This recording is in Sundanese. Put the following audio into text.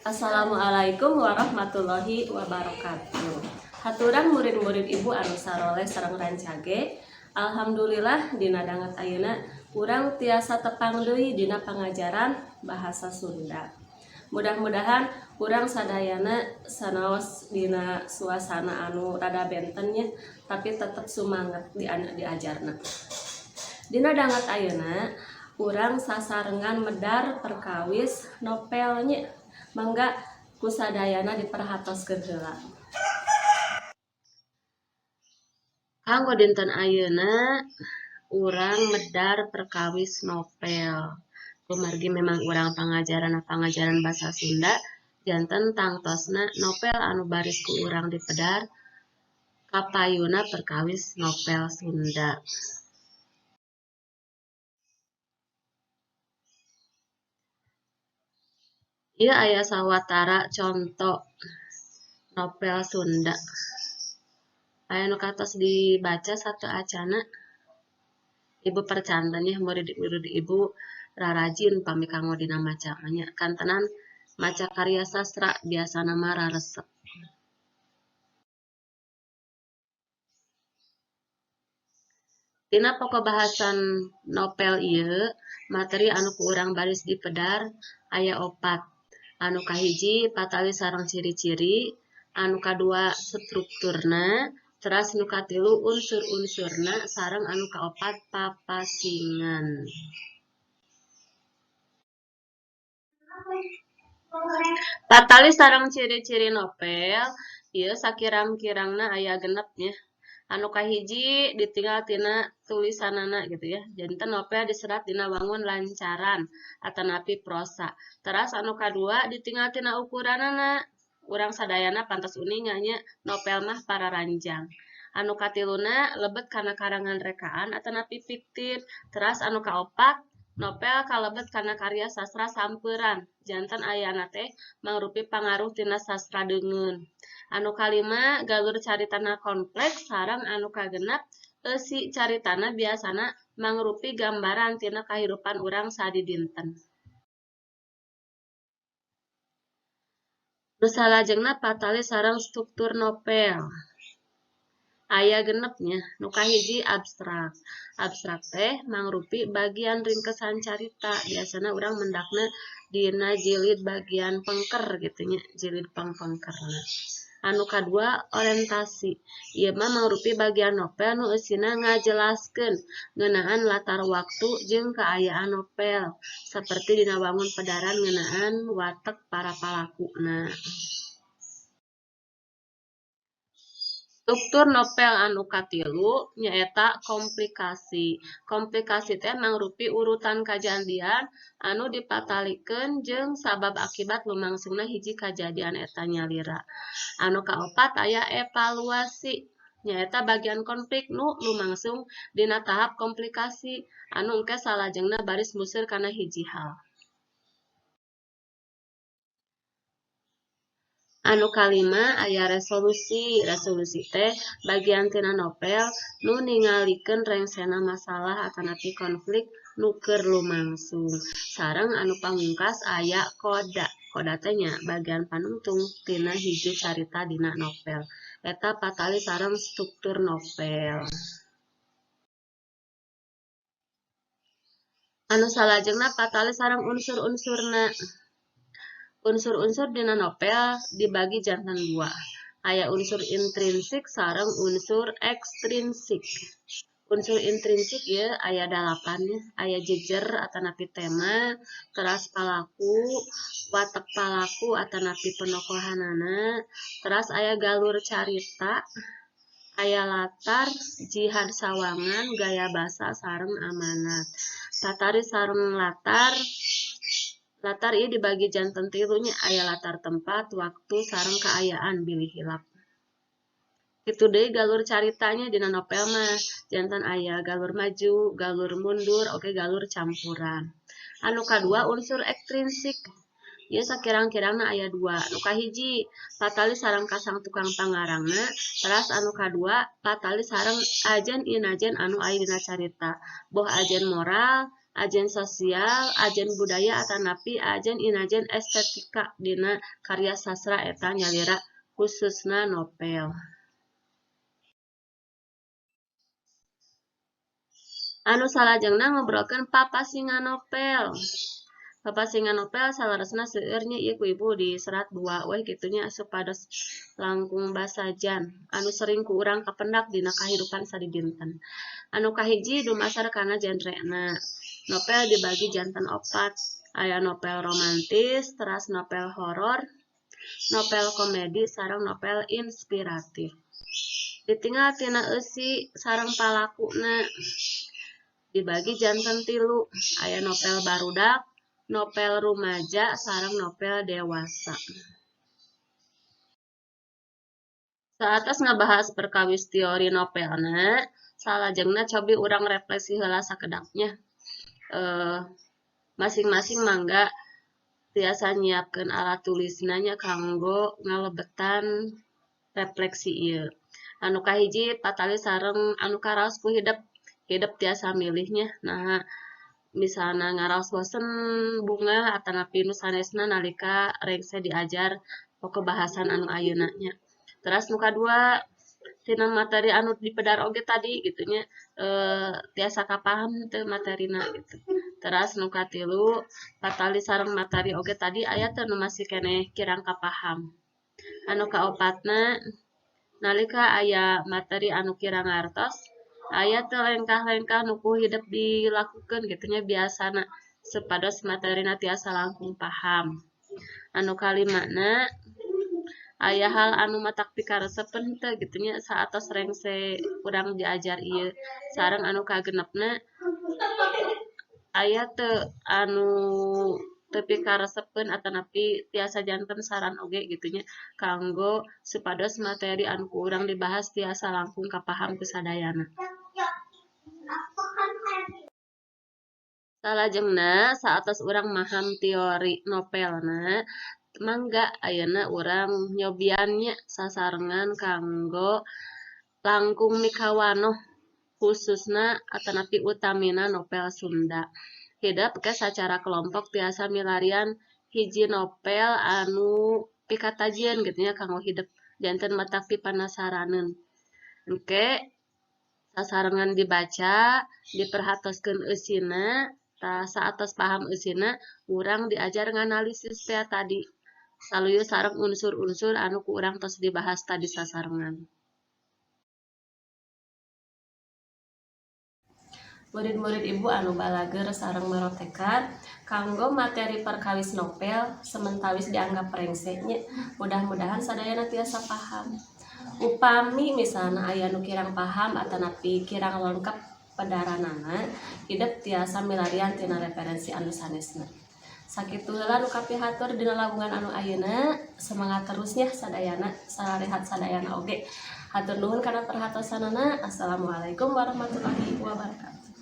Assalamualaikum warahmatullahi wabarakatuh. Haturan murid-murid ibu anu saroleh sareng rancage. Alhamdulillah, dina danget ayeuna urang tiasa tepang deui dina pangajaran bahasa Sunda. Mudah-mudahan urang sadayana sanaos dina suasana anu rada benten nya, tapi tetep sumanget di diajarna. Dina danget ayeuna urang sasarengan medar perkawis novel nya. Mangga ku sadayana diperhatoskeun heula. Kanggo dinten ayeuna urang medar perkawis novel. Kumargi memang urang pangajaran pangajaran bahasa Sunda, janten tangtosna novel anu baris ku urang dipedar kapayuna perkawis novel Sunda. Ieu aya sawatara conto novel Sunda. Aya nu katos dibaca sateuacana? Ibu percanten nya, murid-murid ibu rarajin pami kanggo dina maca mah nya. Kantenan maca karya sastra biasana mah raresep. Tina pokok bahasan novel ieu, materi anu ku urang baris dipedar aya opat. Anu kahiji patalis sareng ciri-ciri, anu kadua strukturna, teras nu katilu unsur-unsurna, sareng anu kaopat papasingan. Patalis sareng ciri-ciri novel ieu sakirang-kirangna aya genep nya. Anu kahiji ditinggal tina tulisanana gitu ya. Janten novel diserat dina wangun lancaran atanapi prosa. Teras anu kadua ditinggal tina ukuranana. Urang sadayana pantas uninga nya, novel mah pararanjang. Anu katiluna lebet kana karangan rekaan atanapi fiktif. Teras anu kaopat novel kalebet kana karya sastra sampeuran. Janten ayana teh mangrupi pangaruh tina sastra deungeun. Anu kalima galur caritana kompleks sareng anu kagenep eusi caritana biasana mangrupi gambaran tina kahirupan urang sadidinten. Nu salajengna patalis sareng struktur novel. Aya genep nya, nu kahiji abstrak. Abstrak teh mangrupi bagian ringkesan carita. Biasana urang mendakna dina jilid bagian pengker gitu nya, jilid pangpengkerna. Anu kadua orientasi. Ieu mah mangrupi bagian novel nu eusina ngajelaskeun ngeunaan latar waktu jeung kaayaan novel, saperti dina wangun pedaran ngeunaan watek para palakuna. Struktur novel anu katilu nyaeta komplikasi. Komplikasi teh mangrupi urutan kajadian anu dipatalikeun jeung sabab akibat lumangsungna hiji kajadian eta nyalira. Anu kaopat aya evaluasi, nyaeta bagian konflik nu lumangsung dina tahap komplikasi anu engke salajengna baris museur kana hiji hal. Anu kalima aya resolusi. Resolusi teh bagian tina novel nu ningalikeun rengsena masalah atanapi konflik nu keur lumangsung. Sareng anu pamungkas aya koda. Koda teh nya bagian panungtung tina hiji carita dina novel. Eta patali sareng struktur novel. Anu salajengna patali sareng unsur-unsurna. Unsur-unsur dina novel dibagi janten dua. Aya unsur intrinsik sareng unsur ekstrinsik. Unsur intrinsik ieu aya 8 nya, aya jejer atanapi tema, teras palaku, watek palaku atanapi penokohanana, teras aya galur carita, aya latar, jihad sawangan, gaya basa sareng amanat. Patari sareng latar. Latar ieu dibagi janten tilu nya, aya latar tempat, waktu, sareng kaayaan bilih hilap. Kitu deui galur caritanya dina novel mah, janten aya galur maju, galur mundur, oge galur campuran. Anu kadua unsur ekstrinsik. Ieu sakirang-kirangna aya dua. Nu kahiji patali sareng kasang tukang pangarangna, teras anu kadua patali sareng ajen inajen anu aya dina carita. Boh ajen moral Ajen sosial, ajen budaya, atanapi ajen inajen estetika dina karya sastra eta nyalira khususna novel. Anu salajengna ngobrolkeun papasingan novel. Papasingan novel saleresna seueur nya ieu ku ibu diserat dua weh kitu nya supados langkung basajan anu sering ku urang kapendak dina kahirupan sadidinten. Anu kahiji dumasar kana genrena. Novel dibagi janten opat. Aya novel romantis, teras novel horor, novel komedi, sareng novel inspiratif. Ditinggal tina eusi sareng palakuna dibagi janten tilu. Aya novel barudak, novel rumaja, sareng novel dewasa. Saatos ngabahas perkawis teori novelna, salajengna cobi urang refleksi heula sakedapnya. Masing-masing mangga tiasa nyiapkeun alat tulisna nya kanggo ngalebetan refleksi ieu. Anu kahiji patali sareng anu karaos ku hidep. Hidep tiasa milihnya. Nah, misalna ngaraos bosen bunga atanapi nu sanesna nalika rengse diajar pokok bahasan anu ayeuna nya. Teras nu kadua tina materi anu dipedar oge tadi gitu nya, tiasa kapaham teu materina gitu. Teras nu katilu patali sareng materi oge tadi aya teu nu masih keneh kirang kapaham. Anu kaopatna nalika aya materi anu kirang ngartos aya teu lengkah-lengkah nu ku hidep dilakukeun gitu nya biasana supados materina tiasa langkung paham. Anu kalimana aya hal anu matak pikaresepeun teu gitu nya saatos rengse urang diajar ieu. Sareng anu kagenepna aya teu anu teu pikaresepeun atanapi tiasa janten saran oge gitu nya kanggo supados materi anu ku urang dibahas tiasa langkung kapaham ku sadayana. Salajengna saatos urang maham teori novelna, mangga ayeuna urang nyobian nya sasarengan kanggo langkung mikawanoh khususna atanapi utamina novel Sunda. Hidep ke sacara kelompok tiasa milarian hiji novel anu pikatajieun gitu nya kanggo hidep janten matak pipanasaraneun. Engke sasarengan dibaca, diperhatoskeun eusina, tah saatos paham eusina urang diajar nganalisis teh tadi. Saluyu sareng unsur-unsur anu ku urang tos dibahas tadi sasarengan. Murid-murid ibu anu balageur sareng marotekat kanggo materi perkawis novel sementawis dianggap rengse nya. Mudah-mudahan sadayana tiasa paham. Upami misalna aya nu kirang paham atanapi kirang lengkap pedaranana, hidep tiasa milarian tina referensi anu sanesna. Sakitu heula nu kapihatur dina lawungan anu ayeuna, semangat terus nya sadayana, sararehat sadayana oge. Hatur nuhun kana perhatosanana. Assalamualaikum warahmatullahi wabarakatuh.